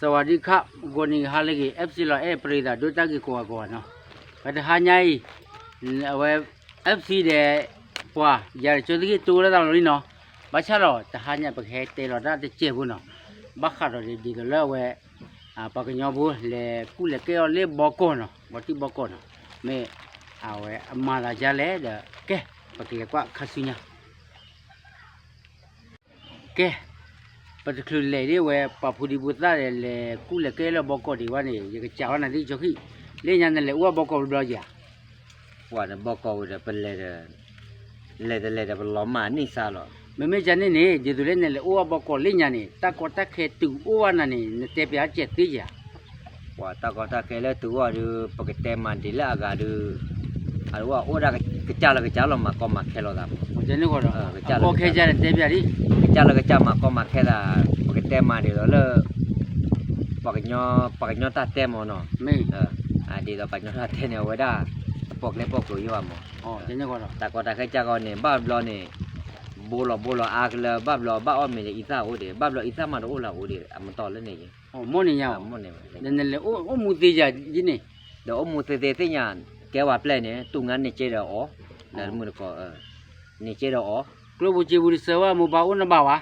สวัสดีครับ ဂီၤနံၤဟါလၢအဂ့ၤ FC လီၤအဲၣ်ပရံသးဒိၣ်တၢ်ဂ့ၤကိးဂၤကိးဂၤနီၤ, ပတဟါညါအံၤ အဝဲ FC ဒီး ပှၤ ယၤဒီးကၠိသက့ၢ်တိလၢတၢ်လီၤလံနီၤ, ဘၣ်ဆၣ်ဒီးတဟါညါပကဟဲတဲလီၤတၢ်တစဲးဖိနီၤ, ဘၣ်ဃးဒီးဒ်သိးလၢအဝဲ ပှၤကညီဖိလဲၤကူၣ်လဲၤကဲအီၤလၢဘီကီၢ်နီၤ, ဘီတံၢ်ဘီကီၢ်နီၤ, မ့ၢ် အဝဲအမၤသးဒ်လဲၣ်ဒီး ကဲ ပကလဲၤကွၢ်ခါဆူညါ ကဲ ပတချုးလဲၤဒ်ဝဲ ပှၤဖိဒံဖိသၣ်ဒီး လဲၤကူၣ်လဲၤကဲလၢဘီကီၢ်ဒံးဘၣ်န့ၣ် ယကစံးဝဲနၤသ့ၣ်ကၠီခံ, လၢညါနလဲၤအိၣ်ဘီကီၢ်ဘျီယၤ, ပှၤန့ၣ်ဘီကီၢ်ဝံၤဒီး ပလဲၤဒီး လဲၤတလဲၤဒီး ပလီၤမၢ်နံၣ်စါလီၤ. မ့မ့ၢ်ကန့ၣ်န့ၣ် ဒ်သိးလၢနလဲၤအိၣ်ဘီကီၢ်လၢညါန့ၣ် တၢ်ကီတၢ်ခဲတုၤအိၣ်ဘၣ်နၤန့ၣ် နတဲပျးစဲးသ့ယၤ ပှၤတၢ်ကီတၢ်ခဲလၢတုၤအိၣ်ဒီး ပကတဲမၤဒ်လၢအဂၤဒီး အဝဲအိၣ်ဒၣ်ကစၢ်လၢကစၢ်လီၤ မၤကီမၤခဲလိာ်သးမး, ကစၢ်လၢကစၢ်မၤကီမၤခဲသး ပကတဲမၤဒ်သိးလၢ ပှၤကညီတၢ်တဲမးနီၤ, ဒ်သိးပှၤကညီတၢ်တဲန့ၣ် အဝဲဒၣ် တပိာ်ကျဲပိာ်ကျိၤယိၣ်ဘၣ်မး, တၢ်ကီတၢ်ခဲကၢ်ကီန့ၣ် ဘၣ်ဘျီန့ၣ် ဘိလီၤဘိလီၤအါကလၢ ဘၣ်ဘျီဘၣ်အီၣ်မ့ၤဒီးအံသၣ်အိၣ်ဒံး ဘၣ်ဘျီအံသၣ်မးတအိၣ်လၢအအိၣ်ဒံး အမတီၢ်လၢန့ၣ် မ့ၢ်န့ၣ်ညါ, ဒီးနလဲၤအိၣ်မူသ့ယၤဒ်န့ၣ်, ဒီးအိၣ်မူသ့သ့သ့ၣ်ညါ, ကဲဝဲပျဲၢ်န့ၣ် တူၢ်ငါန့ၢ်က့ဒီးအီၤ, ဒီးမုၢ်တကိး န့ၢ်က့ဒီးအီၤ, ကျိၣ်ဖိစ့ဖိတစၢဝဲမိၢ်ပၢ်အိၣ်နဘၣ်ဝဲ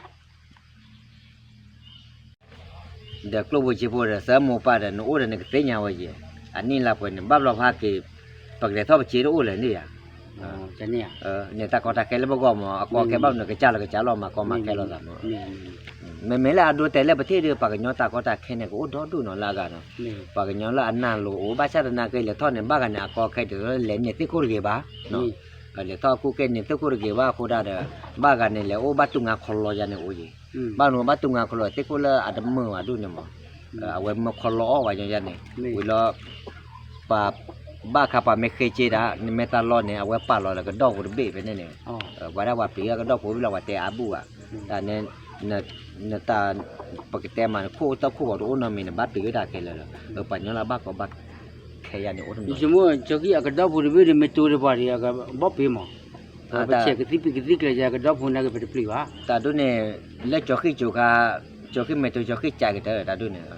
ဒီးကျိၣ်ဖိစ့ဖိဒီး သၢမိၢ်ပၢ်ဒီး နအိၣ်ဒီးနကသ့ၣ်ညါဝဲယဲၢ်, အနံၣ်လါပှဲၤန့ၣ် ဘၣ်ဘျီဖးက့ၤ ပကလဲၤထီၣ်ပစ့တအိၣ်လၢၤန့ၣ်ယၤ, န့ၣ်တၢ်ကီတၢ်ခဲလၢပဂီၢ်မး အကီခဲဘၣ်မနုၤ ကစၢ်လၢကစၢ်လီၤ မၤကီမၤခဲလိာ်သးမး, မ့မ့ၢ်လၢအဒိတဲလၢပထံၣ်ဒီး ပှၤကညီတၢ်ကီတၢ်ခဲန့ၣ် ကအိၣ်ဒီဒူၣ်နီၤလၢအဂၤနီၤ, ပှၤကညီလၢအနၢ်လိၤအိၣ် ဘၣ်ဆၣ်သနာ်က့လဲၤထီၣ်န့ၣ် ဘၣ်ဂၤန့ၣ် အကီခဲတလဲၤန့ၢ်သ့ၣ်ခိၣ်တဂ့ၤဘၣ် လဲၤထီၣ်ကူၣ်ကဲန့ၣ်သ့ၣ်ခိၣ်တဂ့ၤဘၣ်အဃိဒၣ်ဒီး ဘၣ်ဂၤန့ၣ် လဲၤအိၣ်ဘၣ်တူၢ်ငါခီလီယါန့ၣ်အိၣ်ယံၤ, ဘၣ်နုၤဘၣ်တူၢ်ငါခီလီသ့ၣ်ခိၣ်လၢအတမုာ်ဘၣ်ဒူၣ်န့ၣ်မး, အဝဲမုာ်ခီလီအီၣ်ဝဲညီယါန့ၣ်, ဝံၤလီၤ ပှၤ ဘၣ်ခါပှၤမ့ၢ်ဃ့က့ဒၣ် နမ့ၢ်တၢ်လီၢ်န့ၣ် အဝဲပာ်လီၤလၢကဒီၣ်ပူၤတဘ့ၣ်ဖဲန့ၣ်န့ၣ်, ပှၤဒၣ်ပှၤပျံၤအကဒီၣ်ပူၤဝံၤလီၤ ပှၤတဲအါဘူၣ်ဘၣ်, တၢ်န့ၣ် နတၢ် ပကတဲမး နခိၣ်တၢ်ခိၣ်ဂီၤတအိၣ်နီတမံၤ နဘၣ်ပျံၤဝဲဒၣ်ခဲလၢာ်လီၤ, ပှၤကညီလၢအဘၣ်ကီဘၣ်ခဲယါန့ၣ် အိၣ်တနီၤ, ယဆိကမိၣ်ကၠီခံအကဒီၣ်ဖိတဘ့ၣ်ဒီး မ့ၢ်တိၤဒီးပှၤဒီး ကဘီပှ့ၤမး, ပဆဲးကသံၣ်ပံၤကသံၣ်ကျဲၤယါကဒီၣ်ဖိနာ်က့ ပတပျံၤဘၣ်, တၢ်ဒ်န့ၣ် လၢကၠီခံကၠိခါ, ကၠီခံမ့ၢ်တိၤ ကၠီခံကးကတၢၢ် တၢ်ဒ်န့ၣ်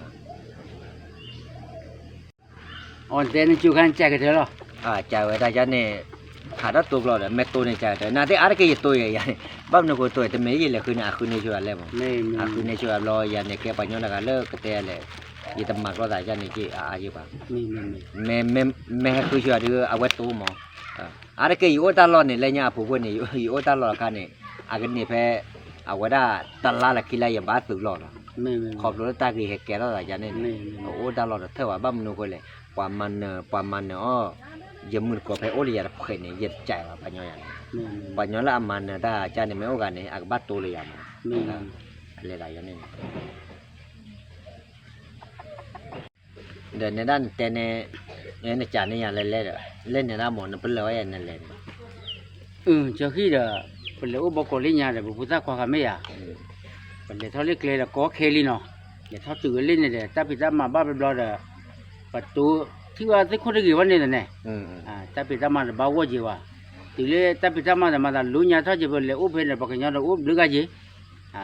အတဲနကၠိခါန့ၣ် ကးကတၢၢ်လီၤ, ကးဝဲဒၣ်ယါန့ၣ်, ဟးထီၣ်တိၤကျီဒီး မ့ၢ်တိၤန့ၣ်ကးကတၢၢ် နာ်သ့ၣ်အါတက့ၢ်ယတိၤယဲၢ်ယါန့ၣ်, ဘၣ်မနုၤဃိတိၤ တမ့ၢ်ယလဲၤဃုန့ၣ် အဃုန့ၢ်ဆိယၤလဲၣ်မး, အဃုန့ၢ်ဆိယၤဘျီယါန့ၣ် ကဲပှၤကညီတဂၤလၢကတဲလဲၣ်, ယတမၤကျီသးယါန့ၣ်က့ၤအါအါယဲၢ်ဘၣ်, မ့ၢ်ဟဲဃုဆိယၤဒီး အဝဲတိၤမး, အါတက့ၢ်ယအိၣ်တၢ်လီၢ်န့ၣ် လၢညါအပူၤကွံာ်န့ၣ် ယအိၣ်တၢ်လီၢ်အခါန့ၣ်, အကန့ၢ်ဖဲ အဝဲဒၣ်တလါလၢခံလါယဘၣ်သုးလီၢ်လီၤ, ခီဖျိလၢတၢ်ဂ့ၤဟဲကဲထီၣ်သးယါန့ၣ်န့ၣ်, အအိၣ်တၢ်လီၢ်တထၢၣ်ဘၣ် ဘၣ်မနုၤအဃိလဲၣ်, ပှၤမၤနၢၤ ပှၤမၤနၢၤအီၤ, ယမုၢ်တကိးဖဲအိၣ်လၢယၤတဖှဲးန့ၣ် ယတကးဘၣ်ပှၤကညီယါန့ၣ်, ပှၤကညီလၢအမၤနၢၤတၢ်ကါန့ၣ် မ့ၢ်အိၣ်ဂၤန့ၣ် အကဘၣ်တိၤလၢယၤမး, လဲၤဒၣ်ယါန့ၣ်န့ၣ် ဒီးနဲဒၣ်နတဲန့ၣ်, နကးန့ၢ်ယၤလဲၤလဲၤဒီး လဲၤနဲဒၣ်မး နပလၢၢ်ဝဲယၤနလဲၤန့ၣ်, ကၠီခံဒီး ပလဲၤအိၣ်ဘီကီးလၢညါဒီး ပဖိသၣ်ခွါဃၤမ့ၢ်ယၤ, ပလဲၤထီၣ်လၢကျဲဒီးကီခဲလံနီၤ, လဲၤထီၣ်တုၤဝဲလၢန့ၣ်ဒီး တၢ်ဖံးတၢ်မၤဘၣ်ဘျီဘျီဒီး ပတိၤထံၣ်ဝဲသ့ၣ်ခိၣ်တဂ့ၤဝဲန့ၣ်ဒီးန့ၣ်, တၢ်ဖံးတၢ်မၤဒီးဘၣ်ဂီၢ်က့ၤဝဲ, တုၤလၢတၢ်ဖံးတၢ်မၤဒီးမၤသးလိညါထီၣ်က့ၤ ပလဲၤအိၣ်ဖဲန့ၣ် ပှၤကညီဒီးအိၣ်ဘျုးဂၤက့ၤ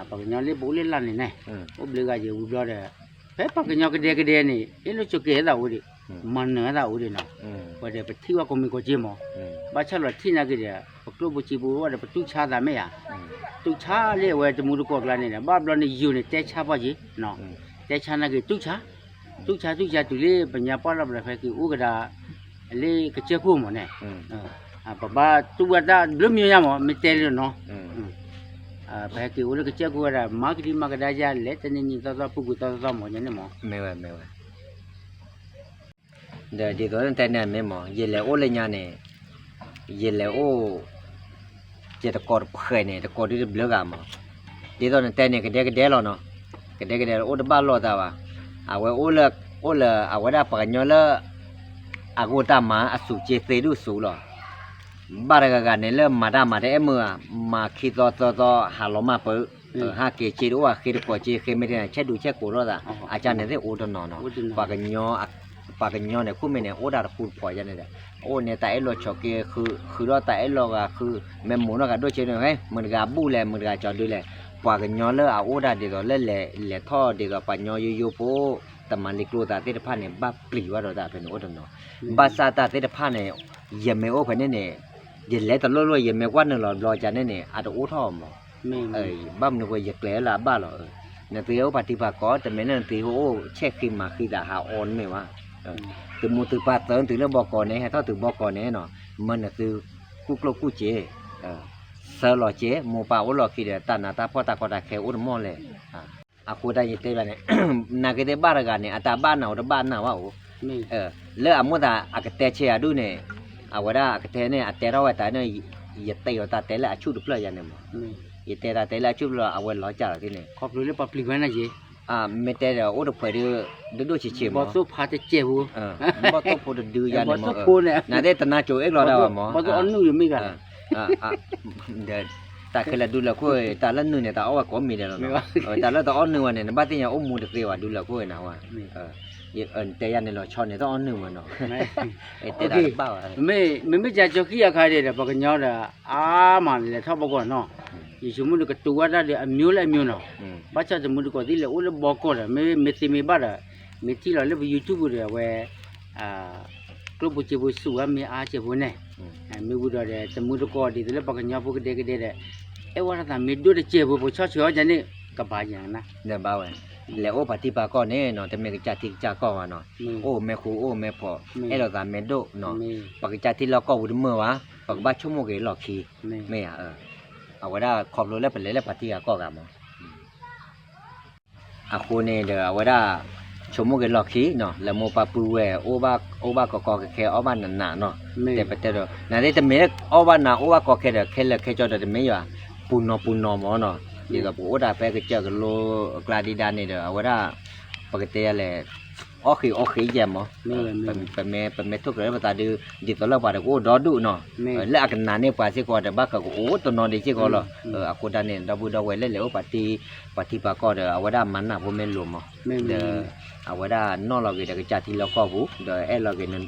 ပှၤကညီလၢပအိၣ်လၢလာ်န့ၣ်န့ၣ်, အိၣ်ဘျုးဂၤယဲၢ်ဝံၤဘျီဒီး, ဖဲပှၤကညီကဒဲကဒဲန့ၣ် အ့ၣ်လိာ်ဆိးက့ၤသးအိၣ်ဒံး, မၤနၢၤသးအိၣ်ဒံးနီၤ, ဝဲဒီးပထံၣ်ဝဲကိးမံၤကိးက့ၤမး, ဘၣ်ဆၣ်လီၤထံၣ်နာ်က့ၤဒီး ပကျိၣ်ဖိစ့ဖိဝဲဒီးပတူၢ်ဆါသးမ့ၢ်ဧါ, တူၢ်ဆါလၢအဝဲတမူတကိးကျါန့ၣ်ဒီး ဘၣ်ဘျီန့ၣ်ယိာ်န့ၣ်တဲဆါပှၢ်က့ၤ, တဲဆါနာ်က့ၤတူၢ်ဆါ, တူၢ်ဆါတူၢ်ဆါတုၤလၢပညါပှၢ်လီၤဘျီဖဲက့ၤအိၣ်ကဒါ လၢကစၢၢ်ခိၣ်မးန့ၣ်, ပဘၣ်တူၢ်ဘၣ်တၢ်ဘျုးမံၤညါမး မ့ၢ်တဲလၢနီၤ, ပဟဲက့ၤအိၣ်လၢကစၢၢ်ခိၣ်ဝဲဒၣ် မၤကဒံမၤကဒါယါလဲၤတနံၤနံၤသီသီ ပူၤကွံာ်သီသီသီမး ယန့ၣ်မး, မ့ၢ်ဝဲမ့ၢ်ဝဲ, ဒီးဒ်သိးနတဲန့ၣ်မ့ၢ်မး ယလဲၤအိၣ်လၢညါန့ၣ်, ယလဲၤအိၣ် ယတကိးတဖှဲးန့ၣ် တကိးဒ်တဘျုးဂၤမး, ဒ်သိးနတဲန့ၣ် ကဒဲကဒဲလီၤနီၤ, ကဒဲကဒဲလီၤ အိၣ်တဘၣ်လိာ်သးဘၣ်, အဝဲအိၣ်လၢ အိၣ်လၢအဝဲဒၣ်ပှၤကညီလၢ အဂိၢ်တၢ်မၤအစူးက့သ့ဒူၣ်စူးလီၤ, ဘၣ်တဂၤဂၤန့ၣ်လၢမၤတၢ်မၤတအဲၣ်မုာ်ဧါ, မၤခံသီသၢသီ ဟးလီၤမၢ်ပၢ, ဟးက့ၤက့တအိၣ် အဃ့တကိးက့ ဃ့မ့ၢ်တန့ၣ် ဆဲးဒူဆဲးကိးထီၣ်သး, အကၢ်န့ၣ်သ့ၣ်အိၣ်တနီၤနီၤ, ပှၤကညီန့ၣ် ခိၣ်မ့ၢ်န့ၣ် အိၣ်ဒၣ်တဃူတဖိးယါန့ၣ်ဒီး, အိၣ်န့ၣ်တၢ်အဲၣ်လီၤဆိးက့ ဃုထီၣ်တၢ်အဲၣ်လီၤဂၤဃု, မ့ၢ်မိၢ်နီၢ်ဂၤဒိၣ်ဆ့န့ၣ် မုၢ်တဂၤဘူၣ်လဲၣ် မုၢ်တဂၤကၠီဒုလဲၣ်, ပှၤကညီလၢအအိၣ်ဒၣ်ဒ်သိးလၢလဲၤထီၣ်ဒ်သိးပှၤကညီယိယိဖိ တမၤလ့ကျိသးသ့ၣ်တဖၣ်န့ၣ် ဘၣ်ပျံၤဝဲဒီးတၢ်ဖဲန့ၣ်အိၣ်တနီၤ, ဘၣ်ဆၣ်တၢ်သ့ၣ်တဖၣ်န့ၣ် ယမ့ၢ်အိၣ်ဖဲန့ၣ်န့ၣ် ယလဲၤတလိၣ်လိၣ် ယမ့ၢ်ကွၢ်နုာ်လီၤဘျီကန့ၣ်န့ၣ် အတအိၣ်ထီၣ်မး, ဘၣ်မနုၤဃိ ယကျဲၤလၢအဘၣ်လီၤ, နသုအိၣ်ပှၤထံပှၤကီၢ် တမ့ၢ်လၢနသုအိၣ်ဆဲးဃံမၤဃံသးဟးအီနမ့ၢ်ဘၣ်, သုမူသုပၢ်သၢနသုလၢဘီကီးန့ၣ် ဟဲထီၣ်သုဘီကီးန့ၣ်နီၤ, မၢနသု ကူၣ်ကျိၣ်ကူၣ်စ့ ဆၢလီၤစ့ မိၢ်ပၢ်အိၣ်လီၢ်ခံဒီး တၢ်နးတၢ်ဖှီၣ်တၢ်ကီတၢ်ခဲအိၣ်တမီၢ်လဲၣ်, အဃိတၢ်ယတဲဘၣ်န့ၣ် နာ်က့သ့ၣ်ဘၣ်တဂၤန့ၣ် အတၢ်ဘၣ်နၤအိၣ်တဘၣ်နၤဝဲအိၣ်, လၢအမိၢ်သးအကတဲဆဲးအဒူၣ်န့ၣ် အဝဲဒၣ်အကတဲန့ၣ် အတဲထီၣ်ဝဲတၢ်န့ၣ် ယတဲအီၤတၢ်တဲလၢအဆူၣ်တဖျၢၣ်ယၤန့ၣ်မး, ယတဲတၢ်တဲလၢအဆူၣ်တဖျၢၣ် အဝဲလီၤကၢ်လီၤသ့န့ၣ်, မ့ၢ်တဲဒီးအိၣ်တဖှဲးဒုး ဒိၣ်ဒိၣ်ဆံးဆံးမး, ဘီၣ်သိၣ်ဖိတဒုယၤန့ၣ်မး, နာ်သ့ၣ်တနါကိၤအ့ၣ်လီၤဒၣ်ဘၣ်မး, ဒီးတၢ်ခဲလၢာ်ဒုးလၢခိၣ် တၢ်လၢနုာ်န့ၣ် တၢ်အီၣ်ဝဲကိးမံၤဒဲးလီၤ, တၢ်လၢတအီၣ်နုာ်ဝဲန့ၣ် နဘၣ်သ့ၣ်ညါအိၣ်မူတသ့ဘၣ်ဒုးလၢခိၣ်ဝဲနၤဝဲ, တဲယၤန့ၣ်လီၤဆီန့ၣ် တအီၣ်နုာ်ဝဲနီၤ, တဲတၢ်တဘၣ်ဘၣ်, မ့မ့ၢ်ကၢကၠီခံအခါဒီး ပှၤကညီဒီး အါမးလဲၤထီၣ်ဘီကီးနီၤ, ယဆိကမိၣ်ဒီးကတိၤဝဲဒၣ်ဒီး အမျိုးလၢအမျိုးနီၤ, ဘၣ်ဆၣ်တမူတကိးသ့ၣ်လဲၤအိၣ်လၢဘီကီးဒီး မ့မ့ၢ်သ့မ့ၢ်ဘၣ်ဒီး မ့ၢ်ထံၣ်လီၤလၢပ YouTube ဒီး အဝဲ ကျိၣ်ဖိစ့ဖိစူၣ်ဝဲမ့ၢ်အါစဲးဖိန့ၣ်, မ့ၢ်ဝံၤဒီးဒီး တမူတကိးဒ်သိးလၢပှၤကညီဖိကဒဲကဒဲဒီး အဲၣ်ဝဲဒၣ်သးမ့ၢ်ဒိၣ်တစဲးဖိ ပဆီၣ်ဆၢအီၤယၤန့ၣ် ကဘၣ်ယၤနၤ, ဘၣ်ဝဲ, လဲၤအိၣ်ပှၤထံပှၤကီၢ်န့ၣ်နီၤ တမ့ၢ်ကစၢ်ထံကစၢ်ကီၢ်ဘၣ်နီၤ, အိၣ်မဲာ်ဃူအိၣ်မဲာ်ဖိး, အဲၣ်လိာ်သးမဲာ်ဒိၣ်နီၤ, ပကစၢ်ထံလီၢ်ကီၢ်ပူၤတမုာ်ဘၣ်, ပကဘၣ်ဆိကမိၣ်က့ၤလီၢ်ခံ, မ့ၢ်ဧါ, အဝဲဒၣ်ခီဖျိလၢပလဲၤလၢပှၤထံဂၤကီၢ်ဂၤမး အဃိန့ၣ်ဒီး အဝဲဒၣ် ဆိကမိၣ်က့ၤလီၢ်ခံနီၤ လၢမိၢ်ပၢ်ပုၢ်ဝဲၢ် အိၣ်ဘၣ်ကီကီခဲခဲ အီၣ်ဘၣ်နးနးနီၤ, တဲပတဲဒီး နသ့ၣ်တမ့ၢ်အီၣ်ဘၣ်နး အိၣ်ဘၣ်ကီခဲဒီး ခဲလၢာ်ခဲကၠီဒီး တမ့ၢ်ယွၤ ပူၤနီၤပူၤနီၤမးနီၤ, ဒ်သိးပအိၣ်တၢ်ဖဲကစၢၢ်ကလိကျါဒံးဒၣ်န့ၣ်ဒီး အဝဲဒၣ် ပကတဲယၤလဲၣ် အီၣ်ဃံးအီၣ်ဃံးယဲၢ်မး, ပမ့ၢ်ထိၣ်ကြၢးလၢပသးဒုး ဒ်သိးလၢပှၤတကအိၣ်ဒီဒူၣ်နီၤ, လၢအကနၣ်န့ၢ်ပှၤစ့ၢ်ကီးဒီး ဘၣ်ဃးကအိၣ်တနီၤဒံးစ့ၢ်ကီးလီၤ, အဃိတၢ်န့ၣ် ဒီပုၢ်ဒီဝဲၢ်လၢလဲၤအိၣ်ပှၤထံ ပှၤထံပှၤကီၢ်ဒီး အဝဲဒၣ်မၤနၢ်ဖိမ့ၢ်လိာ်မး, ဒီး အဝဲဒၣ်နီၣ်လီၤက့ၤဒီးကစၢ်ထံလီၢ်ကီၢ်ပူၤ ဒီးအဲၣ်လီၤက့ၤ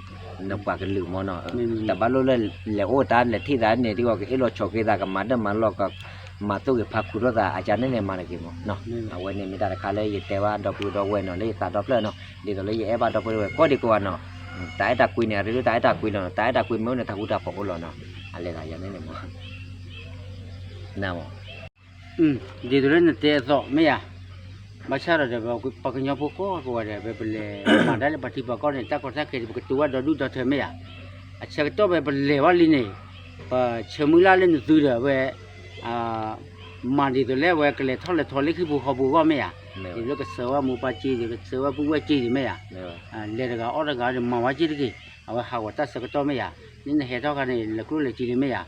နပှၤကလုာ်မးနီၤ, တဘၣ်လိၣ်လၢလဲၤအိၣ်တၢ်လဲၤထံၣ်သးန့ၣ် ဒ်သိးကအ့ၣ်လိာ်ဆိးက့ၤသး ကမၤဒၢၣ်မၤလီၢ် ကမၤသူၣ်ဂ့ၤဖးခူထီၣ်သး အကၢ်န့ၣ်န့ၣ်မၤတက့ၢ်မး, အဝဲန့ၣ်မ့ၢ်တၢ်တခါလၢယတဲဘၣ်ဒီပုၢ်ဒီဝဲၢ်နီၤ လၢယသးဒီဖျၢၣ်နီၤ, ဒ်သိးလၢယအဲၣ်ဘၣ်ဒီပုၢ်ဒီဝဲၢ်ကိးဒံကိးဂၤနီၤ, တၢ်အဲၣ်တၢ်ကွံန့ၣ် အရ့ဒိၣ်တၢ်အဲၣ်တၢ်ကွံလီၤ, တၢ်အဲၣ်တၢ်ကွံမ့ၢ်အိၣ်န့ၣ် တၢ်ဃူတၢ်ဖိးအိၣ်လီၤနီၤ, အလဲၤသးယၤန့ၣ်န့ၣ်မး နမး ဒ်သိးလၢနတဲအသိး မ့ၢ်ဧါ, ဘၣ်ဆၣ်ဒီး ပှၤကညီဖိကိးဂၤကိးဂၤဒီး ပလဲၤမၤတၢ်လၢပှၤထံပှၤကီၢ်န့ၣ် တၢ်ကီတၢ်ခဲဒီး ပကတိၤဝဲဒီဒူၣ်ဒီထၢမ့ၢ်ဧါ, အဆၢကတီၢ်ဖဲပလဲၤဝဲလံန့ၣ် ပဆၢမုၢ်လၢ်လၢနသုဒီး အဝဲ မၤဒ်သိးလၢအဝဲကလဲၤထီၣ်လဲၤထီလၢဟံၣ်ဖိဃီဖိအဂီၢ်မ့ၢ်ဧါ, ဒ်သိးလၢကစၢၤဝဲမိၢ်ပၢ်စ့ဒီး ကစၢၤဝဲပုၢ်ဝဲၢ်စ့ဒီးမ့ၢ်ဧါ, လဲၤတဂၤအီၣ်တဂၤဒီးမၤဝဲစ့တက့ၢ်, အဝဲဟးဂီၤတၢ်ဆၢကတီၢ်မ့ၢ်ဧါ, လၢနဟဲထီၣ်ခါန့ၣ် လဲၤကျိၣ်လဲၤစ့န့ၣ်မ့ၢ်ဧါ,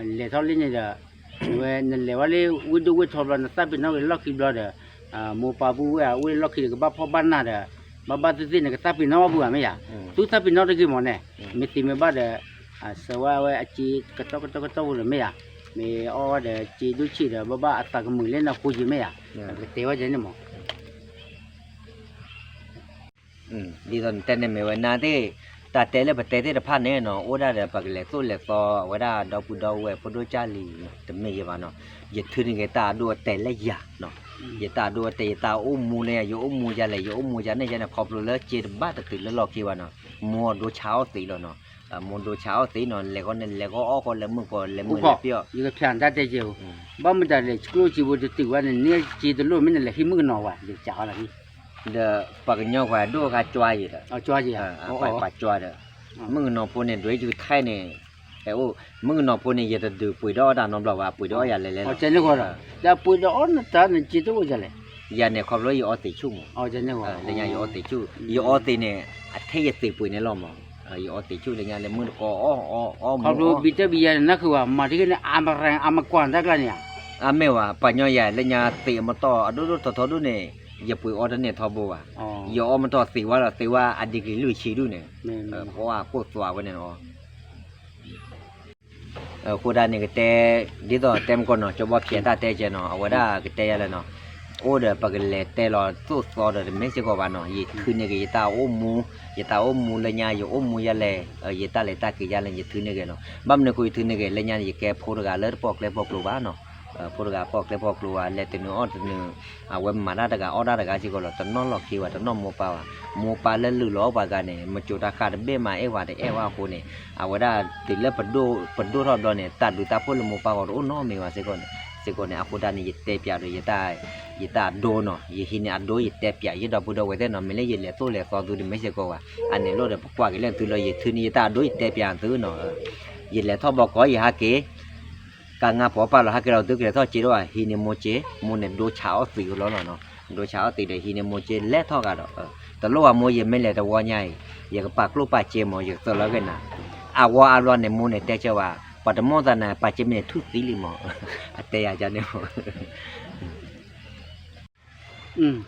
လဲၤထီၣ်လံန့ၣ်ဒီး ဝဲနလဲၤဝဲလၢဝ့ၢ်ဒိၣ်ဝ့ၢ်ထီဘျီ နသးပ့ၤနီၣ်က့ၤလီၢ်ခံဘျီဒီး မိၢ်ပၢ်ပုၢ်ဝဲၢ်ဧါ အိၣ်လၢလီၢ်ခံဒီး ကဘၣ်ဖှီၣ်ဘၣ်နးဒီး ဘၣ်ဘၣ်သ့ၣ်သ့ၣ်န့ၣ် ကသးပ့ၤနီၣ်ဘၣ်ပှၤမ့ၢ်ဧါ, သုသးပ့ၤနီၣ်တဂ့ၤမးန့ၣ်, မ့ၢ်သ့မ့ၢ်ဘၣ်ဒီး စၢၤဝဲဝဲအစ့ကတီၢ်ကတီၢ်ကတီၢ်ဖိလၢမ့ၢ်ဧါ, မ့ၢ်အီၣ်ဝဲဒီးစ့ဒိၣ်ဆံးဒီး ဘၣ်ဘၣ်အသးကမုာ်လၢနဃိယံၤမ့ၢ်ဧါ, ပကတဲဝဲဒ်န့ၣ်မး ဒ်သိးနတဲန့ၣ်မ့ၢ်ဝဲနၤသ့ၣ်, တၢ်တဲလၢပတဲသ့ၣ်တဖၣ်န့ၣ်နီၤ အိၣ်ဒၣ်ဒီးပကလဲၤသိၣ်လဲၤသီ အဝဲဒၣ်ဒီပုၢ်ဒီဝဲၢ်ဖိဒိၣ်ကၢ်လံၤ တမ့ၢ်ယဲဘၣ်နီၤ, ယထုးန့ၢ်က့ၤတၢ်အဒိအတဲာ်လၢယၤနီၤ, ယတၢ်အဒိအတဲာ် ယတၢ်အိၣ်မူလၢယၤ ယအိၣ်မူယၤလဲၣ် ယအိၣ်မူယၤန့ၣ်ယၤန့ၣ် ခီဖျိလၢစ့တဘၣ်တတုၤလၢလီၢ်ခံဘၣ်နီၤ, မိၢ်အဒိဆါအီၣ်သံးလီၤနီၤ, မိၢ်ဒိဆါအီၣ်သံးနီၤ လဲၤဃီန့ၣ် လဲၤဃီအီၣ်ဃီ လဲၤမုာ်ဃီ လဲၤမုာ်လဲၤပျီၢ်, ယကဖျါနတၢ်တဲကဲဧိၤ, ဘၣ်မတၤလဲၣ် ကျိၣ်စ့ဖိတတုၤဘၣ်န့ၣ် န့ၢ်စ့တလိၣ်မ့ၢ်နလဲၤဟံးမုၣ်ကနီၤဝဲ ယကစးအီၤလီၤ ဒီးပှၤကညီပှၤဒိၣ်အခါကွၢ်ယံၤဒီး, ပှၤကွၢ်ဒီး, မုၣ်ကနီၤဖိန့ၣ် ဒွဲယုၤထဲန့ၣ်, အိၣ်, မုၣ်ကနီၤဖိန့ၣ် ယတဒုးပှ့ၤဒီးအီၣ်တၢ်နီတဘျီဘၣ် ပှ့ၤဒီးအီၣ်ယၤလဲၤလဲၤလီၤ, ဒီးပှ့ၤဒီးအီၣ်နတၢ်န့ၣ် စ့တအိၣ်ယၤလဲၣ်, ယၤန့ၣ် ခီဖျိယအီသံးဆူၣ်မး, လၢညါယအီသံးဆူၣ်, ယအီသံးန့ၣ် အထဲယသံးပှ့ၤန့ၣ်လီၤမး, ယအီသံးဆူၣ်လၢညါလၢမုၣ်တကိး အီၣ်အီၣ်အီၣ်မး, ဘံတၢ်ဘံယၤန့ၣ် နၢ်ဃုာ်ဝဲ မၤတဂ့ၤန့ၣ် အမရၣ် အမကွၢ်တၢ်ကျါန့ၣ်ဧါ, အမ့ၢ်ဝဲ ပှၤကညီယၤ လၢညါသံးအမတီၢ် အဒိၣ်ဒိၣ်ထီထီဒိၣ်န့ၣ်, ယပှ့ၤအီတန့ၢ်ထီဘိဘၣ်, ယအီမတီၢ်သံးဝဲဒီး သံးဝဲအ degree လွံၢ်ဆံဒူၣ်န့ၣ်, ပှၤကိၢ်သွးဝဲန့ၣ်လီၤ, အဃိဒၣ်န့ၣ်ကတဲ, ဒ်သိးတဲမကီၢ်နီၤ ကၠီဘီဖျဲးတၢ်တဲကဲနီၤ အဝဲဒၣ်ကတဲယၤလဲၣ်နီၤ, အိၣ်ဒီးပကလဲၤတဲလီၤသိၣ်သီဒီးတမ့ၢ်စ့ၢ်ကီးဘၣ်နီၤ ယထုးန့ၢ်က့ၤယတၢ်အိၣ်မူ, ယတၢ်အိၣ်မူလၢညါ ယအိၣ်မူယၤလဲၣ်, ယတၢ်လဲၤတၢ်က့ၤယၤလဲၣ် ယထုးန့ၢ်က့ၤနီၤ, ဘၣ်မနုၤဃိယထုးန့ၢ်က့ၤ လၢညါန့ၣ် ယကဲဖိတဂၤလၢတပိာ်ကျဲပိာ်ကျိၤဘၣ်နီၤ, ဖိတဂၤဖီၣ်ကျဲဖီၣ်ကျိဝဲ လဲၤတနုာ်အီၣ်တနုာ်, အဝဲမၤတၢ်တဂၤအီၣ်တၢ်တဂၤစ့ၢ်ကီးလီၤ. တနီၣ်လီၢ်ခံဝဲ တနီၣ်မိၢ်ပၢ်ဝဲ, မိၢ်ပၢ်လၢလုၢ်လီၤအီၣ်ပှၤဂၤန့ၣ် မကိၤတၢ်ဃၢ်တဘ့ၣ်မး အဲၣ်ပှၤတအဲၣ်ဝဲအဃိန့ၣ် အဝဲဒၣ်တုၤလၢပဒိၣ်ထီၣ်ဘျီန့ၣ် တၢ်ဘျုးတၢ်ဖှိၣ်လၢမိၢ်ပၢ်ဂီၢ်တအိၣ်နီတမံၤဘၣ်စ့ၢ်ကီးန့ၣ်, စ့ၢ်ကီးန့ၣ် အဃိတၢ်န့ၣ် ယတဲပၠးဒီး ယတၢ်အဒိနီၤ, ယဟံးန့ၢ်အဒိ ယတဲပၠး ယဒီပုၢ်ဒီဝဲၢ်သ့ၣ်နီၤ, မ့ၢ်လၢယလဲၤသိၣ်လဲၤသီသုတမ့ၢ်စ့ၢ်ကီးဘၣ်, အန့ၣ်လိၣ်ဒီး ပကွၢ်က့ၤလၢသုလၢယထုးန့ၢ်ယတၢ်အဒိ ယတဲပၠးသုနီၤ, ယလဲၤထီၣ်ဘီကီး ယဟးက့ၤ ကါငါပီၤပာ်လီၤဟဲက့ၤဒီး သုကလဲၤထီၣ်စ့ဒီး ဟံးန့ၢ်မိၢ်စ့, မိၢ်န့ၣ်ဒိဆးအီၣ်သံးကလီလီၤနီၤ, ဒိဆးအီၣ်သံးဒီး ဟံးန့ၢ်မိၢ်စ့လဲၤထီၣ်ဂၤဒီး, တလိၣ်ဝဲမိၢ် ယမ့ၢ်လဲၤတဝီညါအံၤ ယကပာ်ကျိပာ်စ့မး ယကသၢလီၤက့ၤနၤ, အဝီအါဘျီန့ၣ် မိၢ်န့ၣ်တဲဆၢဝဲ, ပှၤတမိၣ်သးနၤ ပာ်စ့မ့ၢ်န့ၣ်ထူၣ်သံလံမး, အတဲယၤန့ၣ် ကၠီ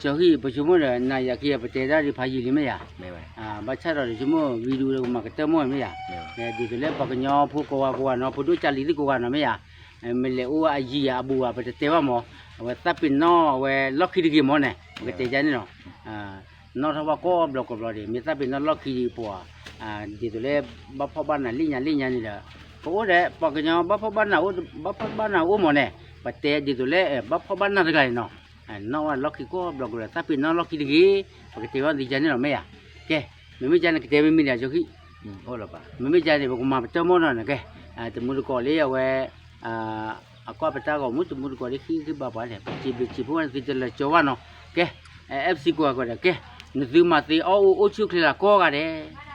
ဟံၣ် ပဆိကမိၣ်ဒီး နၤယၤခံဂၤ ပတဲတၢ်ဒ်ဖးယံာ်လံမ့ၢ်ယၤ, ဘၣ်ဆၣ်ဒီး ယဆိကမိၣ် video ဒီး ကမၤကတၢၢ်မီၢ်မ့ၢ်ယၤ, ဒ်သိးလၢပှၤကညီဖိကိးဂၤကိးဂၤနီၤ ဖိဒိၣ်ကၢ်လံၤသ့ၣ်ကိးဂၤနီၤမ့ၢ်ယၤ, မ့ၢ်လဲၤအိၣ်ဝဲအယံၤယၤအဘူးဘၣ် ပတတဲဘၣ်မး, အဝဲသးပ့ၤနီၣ်အဝဲလီၢ်ခံတဂ့ၤမးန့ၣ် ပကတဲယၤန့ၣ်နီၤ, နီၣ်ထီၣ်ဘၣ်ကိးဘျီကိးဘျီဒီး မ့ၢ်သးပ့ၤနီၣ်လီၢ်ခံဒံးပှၤ, ဒ်သိးလၢ ဘၣ်ဖှီၣ်ဘၣ်နးလၢညါလၢညါန့ၣ်ဒီး, ကအိၣ်ဒီး ပှၤကညီဘၣ်ဖှီၣ်ဘၣ်နးအိၣ် ဘၣ်ဖှီၣ်ဘၣ်နးအိၣ်မးန့ၣ်, ပတဲဒ်သိးလၢ ဘၣ်ဖှီၣ်ဘၣ်နးတဂၤန့ၣ်နီၤ, နီၣ်ဝဲလီၢ်ခံကိးဘျီကိးဘျီ သးပ့ၤနီၣ်လီၢ်ခံတဂ့ၤ, ပကတဲဘၣ်သ့ၣ်ယၤန့ၣ်လီၤမ့ၢ်ယၤ, ကဲ, မ့မ့ၢ်ယၤန့ၣ် ကတဲမ့ၢ်မ့ၢ်ဒီး ကၠီဟံၣ် မ့မ့ၢ်ယၤန့ၣ် ပကမၤပတၢၢ်မီၢ်နီၤန့ၣ် ကဲ, တမူတကိးလၢအဝဲ အကွၢ်ပတၢ်ဂီၤမူ တမူတကိးလၢ ဟံၣ်ဂံၢ်ဘါပှၤန့ၣ် ပစံးဘျုးစံးဖှိၣ်ဝဲ သုတလၢာ်ကၠီဘၣ်နီၤ, ကဲ, FC ကိးဂၤကိးဂၤဒီး ကဲ, နသုမၤသ့အီၣ်အိၣ်အိၣ်ဆူၣ်ချ့လၢကိးဂၤဒဲး